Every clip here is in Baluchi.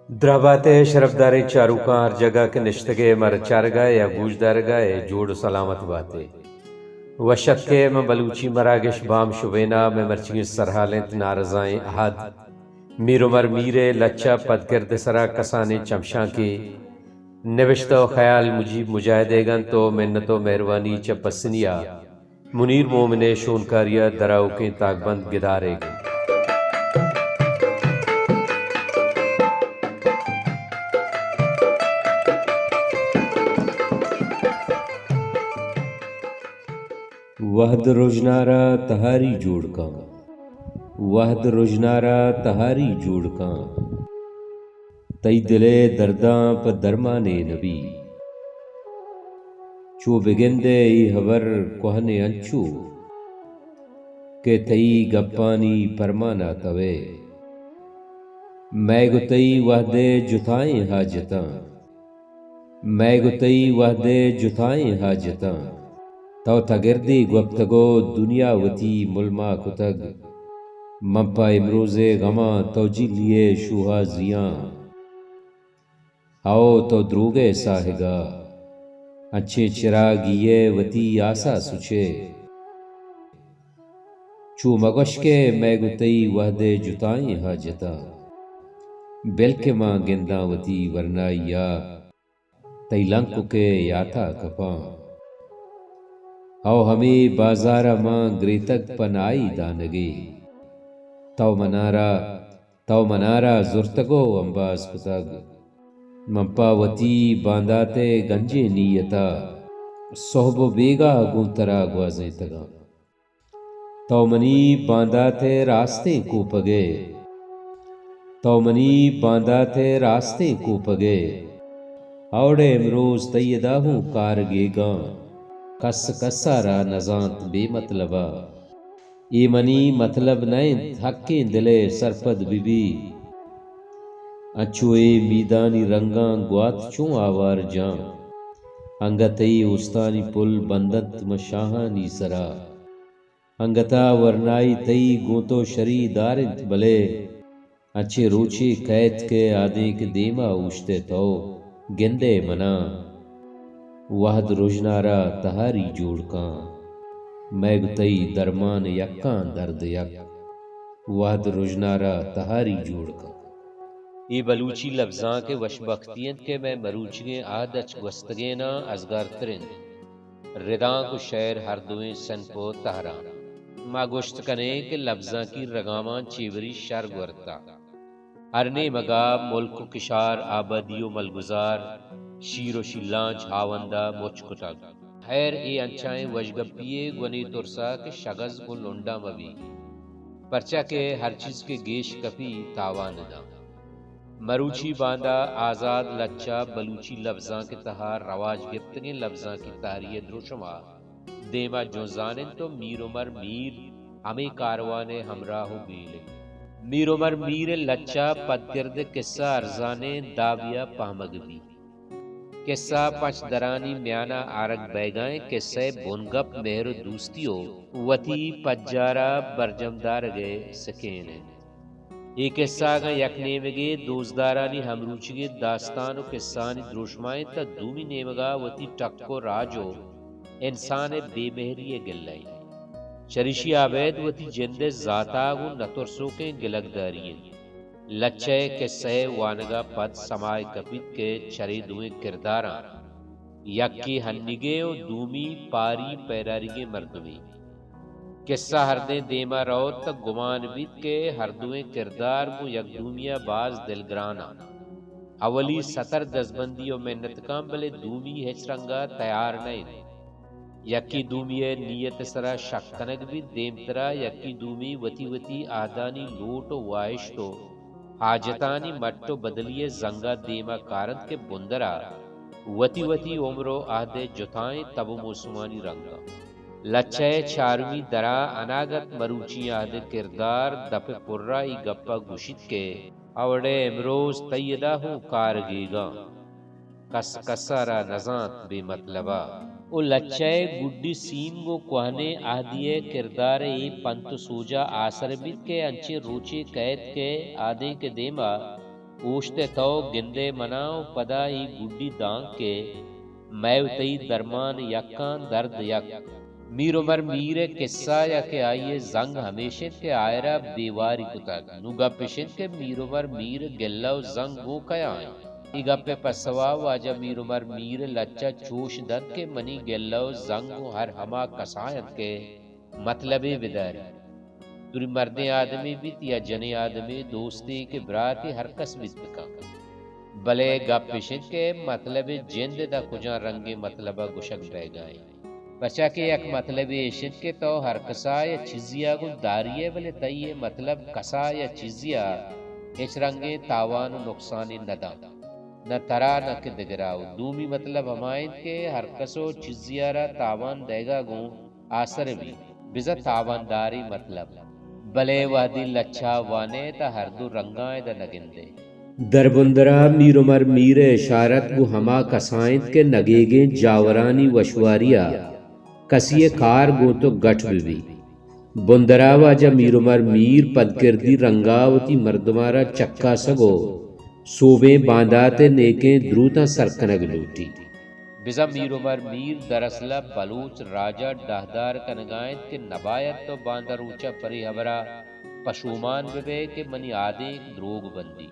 دراہ بات ئے شرپداریں چاروکاں، ہر جاگہ کہ نشتگ ئے مارا چارگ ءَ یا گوشدارگ ءَ ئے، جوڑ ءُ سلامت بات ئے۔ وش اتک ئے ماں بلوچی مراگش بام شبین ءَ۔ مئے مرچیگیں سرحال اِنت نارضائیں عہد۔ میر عمر میر ءِ لچہ پدگرد ءِ سرا کسانیں چمشانکے۔ نبشتہ ءُ خیال مجیب مجاہد ئیگ اِنت ءُ منت ءُ مہروانی چہ پسنی ءَ منیر مومن ءِ شونکاری ءَ درآؤکیں تاکبند گدار ئیگ اِنت۔ وہد رژنا را تہاری جوڑ کن، وہد رژنا را تہاری جوڑ کن۔ تئی دل ءِ درداں پہ درمانے نبی۔ چو بگندئے اے ہبر کوہن انچو کہ تئی گپانی پرمانا توئے۔ مئے گوں تئی وہد ءِ جتائیں حاجتاں، مئے گوں تئی وہد ءِ جتائیں حاجتاں۔ تو تگردے گوپتگ ءُ دنیا وتی ملما کتگ۔ من پہ امروز ءِ غماں تو جیلی ءِ شوہازیاں۔ ہئو تو دروگ ءِ ساہگ ءَ انچیں چراگی ءَ وتی آسا سچئے۔ چو مگوش کہ مئے گوں تئی وہد ءِ جتائیں حاجتاں۔ بلکہ من گنداں وتی ورنائی ءَ تئی لنکک ءِ یاتا کپاں۔ ہئو ہمے بازار ءَ من گریتگ پہ نائی دانگے۔ تو منارا، تو منارا زرتگ ءُ امباز کتگ۔ من پہ وتی باندات ءِ گنجیں نیت ءَ سہب ءُ بیگاہ گوں ترا گوازینتگاں۔ تو منی باندات ءِ راستیں کوپگ ئے، تو منی باندات ءِ راستیں کوپگ ئے۔ اوڑے امروز تئی ادا ہوں کارگیگاں، کس کس ءَ را نزانت بے مطلب ءَ۔ اے منی مطلب نہ اِنت، حقیں دل ءَ سرپد بہ بی۔ انچو اے میدانی رنگاں گوات چوں آوار جاں۔ انگت تئی اوستانی پل بند اَنت ماں شاہانی سرا۔ انگتا ورنائی تئی گوں تو شری دار اِنت، بلے انچیں روچے کئیت کہ آدینک دیما اوشتئے تو گندئے منا۔ وہد رژنا را تہاری جوڑ کن، مئے گوں تئی درمان یکاں درد یک۔ وہد رژنا را تہاری جوڑ کن۔ اے بلوچی لبزانک ءِ وشبختی اِنت کہ مئے مروچیگیں عہد اچ گوستگیناں ازگارتر اِنت۔ ردانک ءُ شئیر ہر دوئیں صنف ءُ تہراں۔ ما گوشت کنیں کہ لبزانکی رگاماں چیوری شر گورتہ۔ ہر نیمگا ملک ءُ کشار، آبادی ءُ ملگزار، شیر ءُ شیلانچ ہاوندا مچ کتگ۔ ہئیر، اے انچائیں وشگپی یے گون اے ترسا کہ شگز گوں لنڈاں مہ بی، پرچا کہ ہر چیز کہ گیش کپی تاوان داں۔ مروچی باندا آزاد لچہ بلوچی لبزانک ءِ تہا رواج گپتگیں لبزانکی تہاری ءِ دروشم ءَ دیما جنزان اِنت ءُ میر عمر میر ہمے کاروان ءِ ہمراہ ءُ بیل اِنت۔ میر عمر میر ءِ لچہ پدگرد ءِ کسہ ارزانیں دابے ءَ پہمگ بیت۔ کسہ پنچ درانی میان ءَ آرگ بئیگا اِنت۔ کسہ ءِ بنگپ مہر ءُ دوستی ءُ وتی پجار ءَ برجم دارگ ءِ سکین اِنت۔ اے کسہ اگاں یک نیمگے دوستدارانی ہمروچیگیں داستان ءُ کسہانی دروشما اِنت، تہ دومی نیمگا وتی ٹک ءُ راج ءُ انسان ءِ بے مہری ءِ گلہ اِنت۔ چریشی ءَ ابید وتی جند ءِ زاتاگ ءُ نترسوکیں گلگداری اِنت۔ لچہ ءِ کسہ ءِ وانگ ءَ پد سما ئے کپیت کہ چرے دوئیں کرداراں یکے ہنیگے ءُ دومی پاری پیراریگیں مردمے۔ کسہ ہردیں دیما روت تہ گمان بیت کہ ہر دوئیں کردار گوں یک دومی ءَ باز دلگران اَنت۔ اولی ستر دزبندی ءُ منت کن، بلے دومی ہچ رنگ ءَ تیار نہ اِنت۔ یکے دومی ءِ نیت ءِ سرا شک کنگ بیت، دیمترا یکے دومی وتی وتی عہدانی لوٹ ءُ واہشت ءُ حاجتانی مٹ ءُ بدلی ءِ زنگ ءَ دیما کارنت کہ بندرا وتی وتی عمر ءُ عہد ءِ جتائیں تب ءُ موسمانی رنگ ءَ۔ لچہ ءِ چارمی درا اناگت مروچی عہد ءِ کردار دپ ءِ پرا اے گپ ءَ گوشیت کہ اوڑے امروز تئی ادا ہوں کارگیگاں۔ کس کس ءَ را نزانت بے مطلب ءَ۔ او لچہ ءِ گڈی سیم گوں کوہنیں عہدی ءِ کردار ءِ اے پنت ءُ سوج ءَ آسر بیت کہ انچیں روچے کئیت کہ آدینک ءِ دیما اوشت ءَ تو گندئے منا ءُ پدا اے گڈی دانکہ مئے ءُ تئی درمان یکاں درد یک۔ میر عمر میر ءِ کسہ ءَ کہ آئی ءِ زنگ ہمیش اِنت کہ آئرا بے واری کتگ۔ نوں گپ اِش اِنت کہ میر عمر میر ءِ گلہ ءُ زنگ گوں کیا اِنت؟ اے گپ ءِ پسو ءَ واجہ میر عمر میر ءِ لچہ چوش دنت کہ منی گلہ ءُ زنگ گوں ہر ہما کسا اِنت کہ متلبے بداری۔ دری مردیں آدمے بیت یا جنیں آدمے، دوستے کہ براتے ہر کس بیت بکن۔ بلے گپ اِش اِنت کہ متلب ءِ جند ءِ داں کجام رنگیں متلب ءَ گوشگ بئیگا اِنت۔ پرچا کہ یک متلبے اِش اِنت کہ تو ہر کسا یا چیزے ءَ گوں داری ئے، بلے تئی اے متلب کسا یا چیزے ءَ ہچ رنگیں تاوان ءُ نقصانے نہ دنت، نہ ترا نہ کہ دگرا۔ ءُ دومی متلب ہما اِنت کہ ہر کس ءُ چیزے ءَ را تاوان دئیگا گوں آسر بیت، بزاں تاوانداریں متلب۔ بلے وہدے لچہ ءَ وانئے تہ ہر دو رنگاں ادا نہ گندئے۔ در بندرا میر عمر میر ءِ اشارت گوں ہما کسا اِنت کہ نگیگیں جاورانی وشواری ءَ کسی ءِ کار گوں تو گٹ بہ بیت۔ بندرا واجہ میر عمر میر پدگردی رنگا وتی مردماں را چکاسگ ءُ سوبیں باندات ءِ نیکیں دروتاں سر کنگ لوٹیت۔ بزاں میر عمر میر دراصل ءَ بلوچ راج ءَ ڈاہدار کنگا اِنت کہ نباید تو باندا روچ ءَ پرے ہبرا پشومان بہ بئے کہ منی آدینک دروگ بندی۔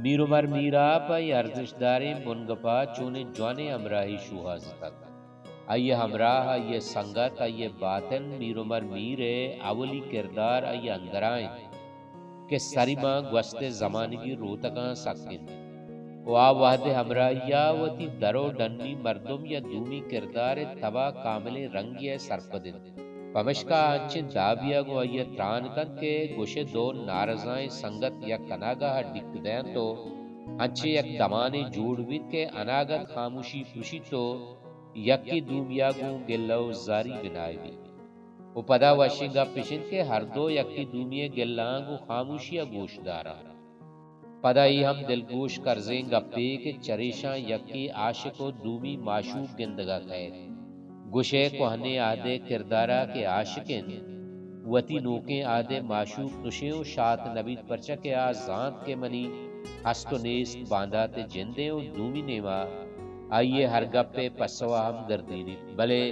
میر عمر میر ءَ پہ اے ارزشتداریں بنگپ ءَ چونیں جوانیں ہمراہی شوہازتگ۔ آئی ءِ ہمراہ، آئی ءِ سنگت، آئی ءِ باتن میر عمر میر ءِ اولی کردار آئی ءِ اندرا اِنت کہ سری ماں گوست ءِ زمانگی روتگاں سک اِنت ءُ آ وہد ءِ ہمراہی ءَ وتی در ءُ ڈنی مردم یا دومی کردار ءِ تب ءَ کاملیں رنگے ءَ سرپد اِنت۔ پمشکا انچیں دابے ءَ گوں آئی ءَ تران کنت کہ گوش ئے دو نارزائیں سنگت یک اناگاہ ءَ ڈیک دئینت ءُ انچیں یک دمانے جوڑ بیت کہ اناگت خاموشی پروشیت ءُ یکے دومی ءَ گوں گلہ ءُ زاری بنائے بیت۔ ءُ پدا وشیں گپ اِش اِنت کہ ہر دو یکے دومی ءِ گلہاں گوں خاموشی ءَ گوش دار اَنت۔ پدا اے ہم دلگوش کرزیں گپے کہ چریشاں یکے عاشق ءُ دومی معشوق گندگ ءَ کئیت۔ گوش ئے کوہنیں عہد ءِ کردار ءَ کہ عاشق اِنت، وتی نوکیں عہد ءِ معشوق نشیں ءُ شات نہ بیت، پرچا کہ آ زانت کہ منی ہست ءُ نیست باندات ءِ جند اِنت ءُ دومی نیما آئی ءِ ہر گپ ءِ پسو ءَ ہم گردینیت، بلے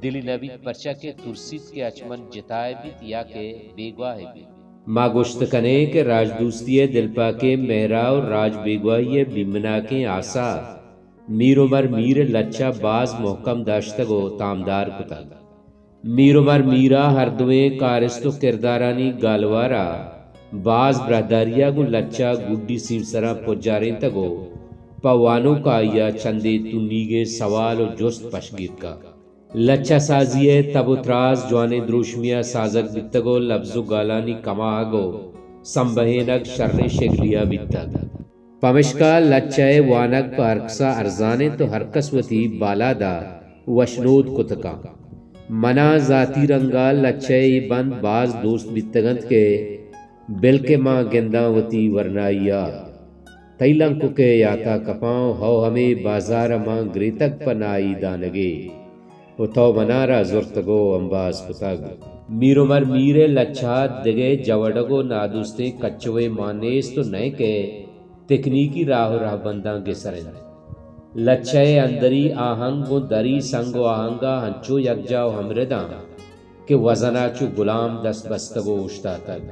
دلی نہ بیت، پرچا کہ ترسیت کہ اچ من جتا بیت یا کہ بیگواہ بیت۔ ما گوشت کنیں کہ راجدوستی ءِ دلپاکیں مہرا ءُ راج بیگواہی ءِ بیمناکیں آسا میر عمر میر ءِ لچہ باز مہکم داشتگ ءُ تامدار کتگ۔ میر عمر میر ءَ ہر دوئیں کارست ءُ کردارانی گالوار ءَ باز براہداری ءَ گوں لچہ گڈی سیمسراں پجارینتگ ءُ پہ وانوک ءَ آئی ءَ چندے تنیگیں سوال ءُ جست پشگیر کتگ۔ لچہ سازی ءِ تب ءُ تراس جوانیں دروشمے ءَ سازگ بیتگ ءُ لبز ءُ گالانی کماہگ ءُ سمبہینگ شریں شگلی ءَ بیتگ۔ پمشکا لچہ ءِ وانگ پہ ہرکس ءَ ارزان اِنت ءُ ہرکس وتی بالاد ءَ وشنود کت کنت۔ منا ذاتی رنگ ءَ لچہ ءِ اے بند باز دوست بیتگ اَنت کہ بلکہ ما گنداں وتی ورنائی ءَ۔ تئی لنکک ءِ یات ءَ کپاں ءُ ہو ہمے بازار ءَ ما گریتگ پہ نائی دانگے ءُ تو منارا زرتگ ءُ امباز کتگ۔ میر عمر میر ءِ لچہ ءَ دگہ جوڑگ ءُ نادوستیں کچوے مان نیست ءُ نئے کہ تکنیکی راہ ءُ رہبنداں گسر اِنت۔ لچہ ءِ اندری آہنگ گوں دری سنگ ءُ آہنگ ءَ انچو یکجاہ ءُ ہمرد اَنت کہ وزن ءَ چو گلام دست بستگ ءُ اوشتاتگ۔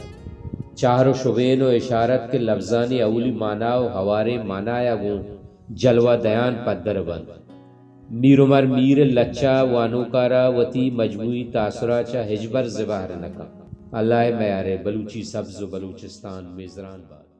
چہر ءُ شبین ءُ اشارت کہ لبزانی اولی مانا ءُ ہواریں مانا ءَ گوں جلوہ دیان پدر بنت۔ میر عمر میر ءِ لچہ وانوک ءَ را وتی مجموعی تاثر ءَ چہ ہچبر زبہر نہ کنت۔ اللہ ءِ میار ءَ بلوچی سبز ءُ بلوچستان میزران بات۔